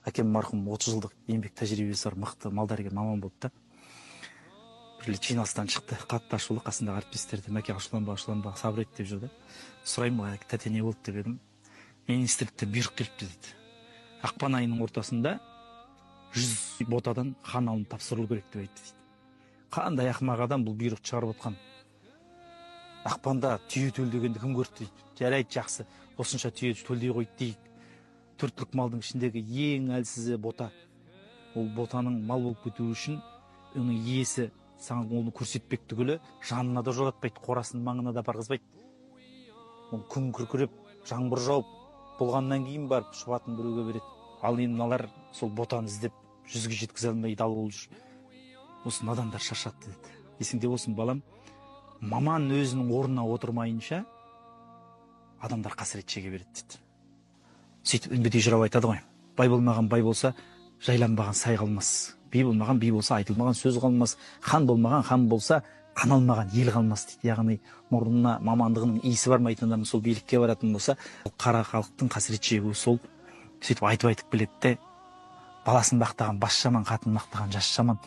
Әкем марқұм 30 жылдық еңбек тәжірибесі бар мықты малдәрігер маман болды да. Бір рет жиналыстан шықты, қатты ашулы, қасындағы әріптестерді: «Мәке, ашуланба, ашуланба, сабыр ет», – деп жүр да. Сұраймын ғой: «Тәте, не болды?» – деп едім. «Министрліктен бұйрық келіпті, – деді. – Ақпан айының ортасында 100 ботадан қан алынып тапсырылу керек деп айтты», – дейді. «Қандай ақымақ адам бұл бұйрықты шығарып отқан? Ақпанда түйе төлдегенді кім көрді?» – дейді. «Жарайды, жақсы, осынша түйе төлдей қойды дейік. Төрт түлік малдың ішіндегі ең әлсізі бота. Ол ботаның мал болып кетуі үшін оның иесі саған оны көрсетпек түгілі, жанына да жолатпайды, қорасының маңына да барғызбайды. Ол күн күркіреп, жаңбыр жауып болғаннан кейін барып шұбатын біреуге береді. Ал енді мыналар сол ботаны іздеп, 100-ге жеткізе алмай дал болып жүр. Осы надандар шаршатты», – деді. «Есіңде болсын, балам, маман өзінің орнына отырмайынша, адамдар қасірет шеге береді», – дейді. Сөйтіп Үмбетей жырау айтады ғой: «Бай болмаған бай болса, жайланбаған сай қалмас. Би болмаған би болса, айтылмаған сөз қалмас. Хан болмаған хан болса, қаналмаған ел қалмас», – дейді. Яғни мұрнына мамандығының иісі бармайтын адам сол билікке баратын болса, қара халықтың қасірет шегуі сол. Сөйтіп айтып айтып келеді де: «Баласын мақтаған бас жаман, қатынын мақтаған жас жаман,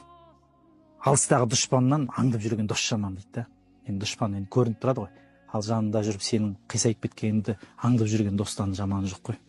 алыстағы дұшпаннан аңдып жүрген дос жаман», – дейді да. Енді дұшпан енді көрініп тұрады ғой, ал жанында жүріп сенің қисайып кеткеніңді аңдып жүрген достан жаманы жоқ қой.